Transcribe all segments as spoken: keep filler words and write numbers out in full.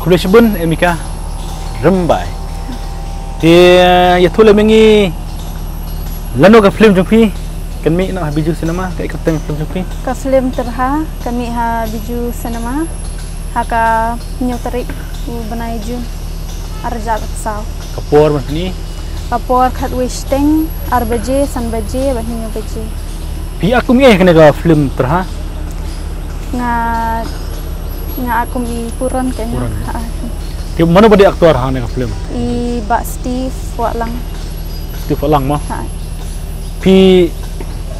Khublei shibun, Emika Rymbai. Te, ïathuh lem ïa ngi, lano ka film jong phi kan mih noh ha Bijou Cinema, kaei kyrteng film jong phi? Ka film Tyrha kan mih ha Bijou Cinema ha ka hynñiew tarik u bnai Jun, ar hajar arphew saw. Ka por mynta? Ka por khatwei shiteng, ar baje, san baje bad hynñiew baje. Phi act kum i ei ha kane ka film Tyrha? Nga, nga act kum i Puron kane. Puron. Ha. Te mano ba dei actor ha kane ka film? I Bah Steve Wahlang. Steve Wahlang mo? Ha. Phi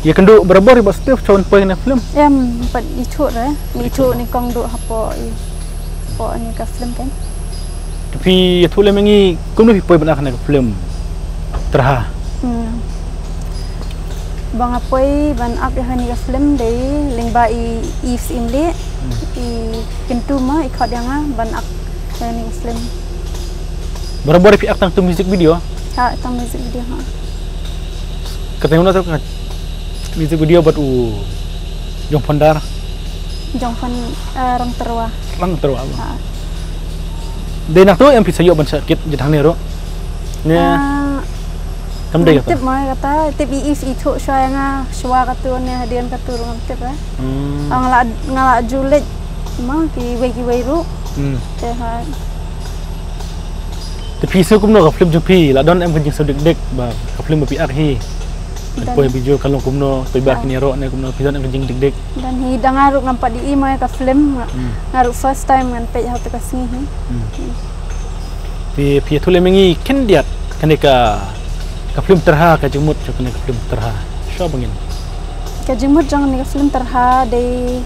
ïakynduh barabor i Bah Steve shwa ban poi ha kane ka film? Em, pat ithuh re. Ithuh nyngkong duh hapoh i, hapoh kane ka film kan. Te phi ïathuh lem ïa ngi kumno phi poi ban act ha kane ka film Tyrha? Hmm. Ba nga poi ban act ïa kane ka film dei lyngba i Eve Syiemlieh, hmm, i kyntu mo, i khot ïa nga ban act ïa kane ka film. Barabor phi act tang tu music video? Ha, tang music video, ha. Kata nga na tu ka music video bad u Jong Phondar. Jong Phon, eh, Rang Tyrwa. Rang Tyrwa. Ha. Dei nangtu em phi sa ïoh ban shah kit jingthangne ruh? Ne. Ah, kam dei kata. Tip mo kata, tip i Eve ithuh shwa ïa nga, shwa katu ne hadien katu ruh ngam tip eh. Hmm. Ah, nga la, nga la ju leit mo kiwei kiwei ruh. Hmm. Te ha. Te phi sngew kumno ka film jong phi, la don em ka jingsngewdikdik ba ka film ba phi act hi? Don. Poi Bijou ka long kumno, poi ba, ah, kine ïaroh ne kumno, phi don em ka jingdikdik? Don hi, da nga ruh ngam pat ïohi mo ïa ka film, nga, hmm, nga ruh first time ngan peit ha katu ka sngi hi. Hmm. Hmm. Phi, phi ïathuh lem ïa ngi khyndiat kane ka, ka film Tyrha, ka jingmut jong kane ka film Tyrha. Shuwa ba ngin. Ka jingmut jong kane ka film Tyrha dei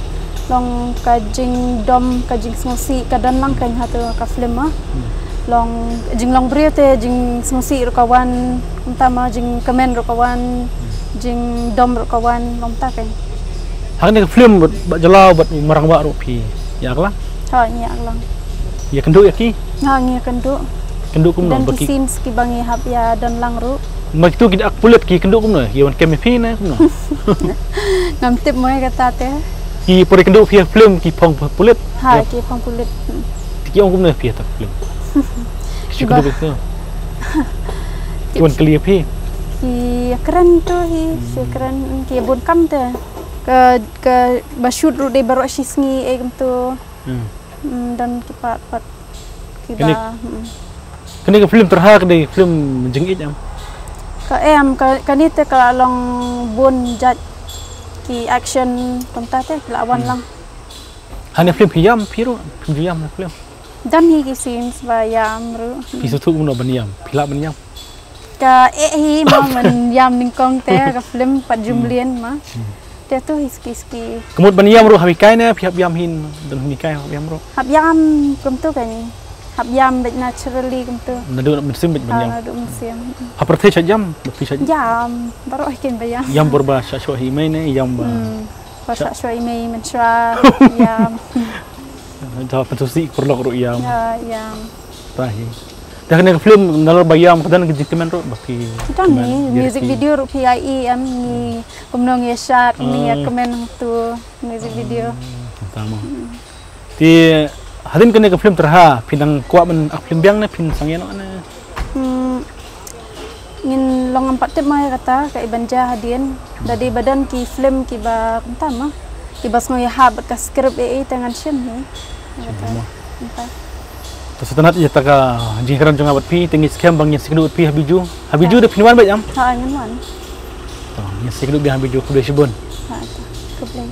long ka jingdom, ka jingsngewsih ka don lang kan ha katu ka film mo. Hmm. Long jinglong briew te jingsngewsih ruh ka wan, kumta mo, jingkmen ruh ka wan, hmm, jingdom ruh ka wan, long kumta kan. Ha kane ka film bad, bad jylla bad u Marangbah ruh phi ïa act lang? Ha, ngi ïa act lang. Ïakynduh ïa ki? Ha, ngi ïakynduh. Kynduh kumno? Don ba ki, ki scenes kiba ngi hap ïadon lang ruh. Ba kitu ki act pulit, ki kynduh kumno? Ki wan kem ïa phi ne kumno? Ngam tip mo ïa kata te. Ki por kynduh phi ïa film ki phong pulit? Ha, ïa, ki phong pulit. Hmm. Ki ong kumno phi ïa ta film? Ki shu kynduh kumno? Ki wan kylli ïa phi? Ki kren tu hi, hmm, ki kren, ki bun kam te. Ka, kaba shoot ruh dei baroh shi sngi eh kumtu. Hmm. Hmm, don ki part, part kiba, kane, hmm, kane ka film Tyrha ka dei film jingïeit em? Ka em, ka, kane te ka la long bun jait ki action kumta te ki la wan, hmm, lang. Ha kane film phi ïam phi ruh, phim ju ïam ha film? Don hi ki scenes ba ïam ruh. Phi sngewthuh kumno ban ïam? Phi lah ban ïam? Ka eh hi mo ban ïam nyngkong te ka film pat ju, hmm, mlien mo. Hmm. Te tu hi ski ski. Ka mut ban ïam ruh hap hikai ne phi hap ïam hi, don hikai hap ïam ruh? Hap ïam kumtu kan. Hap ïam beit naturally kumtu. Naduh mynsiem beit ban, ah, ïam. Naduh mynsiem. Ha pyrthei shait ïam, ba phi shait ïam? Ïam, baroh hi ken ba ïam. Ïam bor ba shah shuh hi mei ne, ïam ba, hmm, ba shah, shah shuh hi mei mynshuwa, ïam. Da pynsusi paralok ruh ïam. Ïa, ïam. Tahi. Te kane ka film nalor ba ïam ka don ka jingkmen ruh ba phi. Don hi, music video ruh phi ïa i em, ngi kumno ngi ïa shad, ngi ïa, ah, kmen hangtu music video. Hmm, tama. Hmm. Te hadien kane ka film Tyrha phi nang kwah ban act film biang ne phin sangeh noh ne? Hmm. Ngin long ngam pat tip mo ïa kata, kaei ban jia hadien. Da dei ba don ki film kiba kumta mo, kiba sngew ïahap bad ka script eh, eh, te ngan shim hi. Ïa kata. Kumta. To sa tang ïa kata ka jingkren jong nga bad phi, te ngi skhem ba ngin sa ïakynduh bad phi ha Bijou. Ha Bijou, ha, da phin wan beit em? Ha, ngin wan. To ngin sa ïakynduh biang ha Bijou, khublei shibun. Ha, to. Khublei.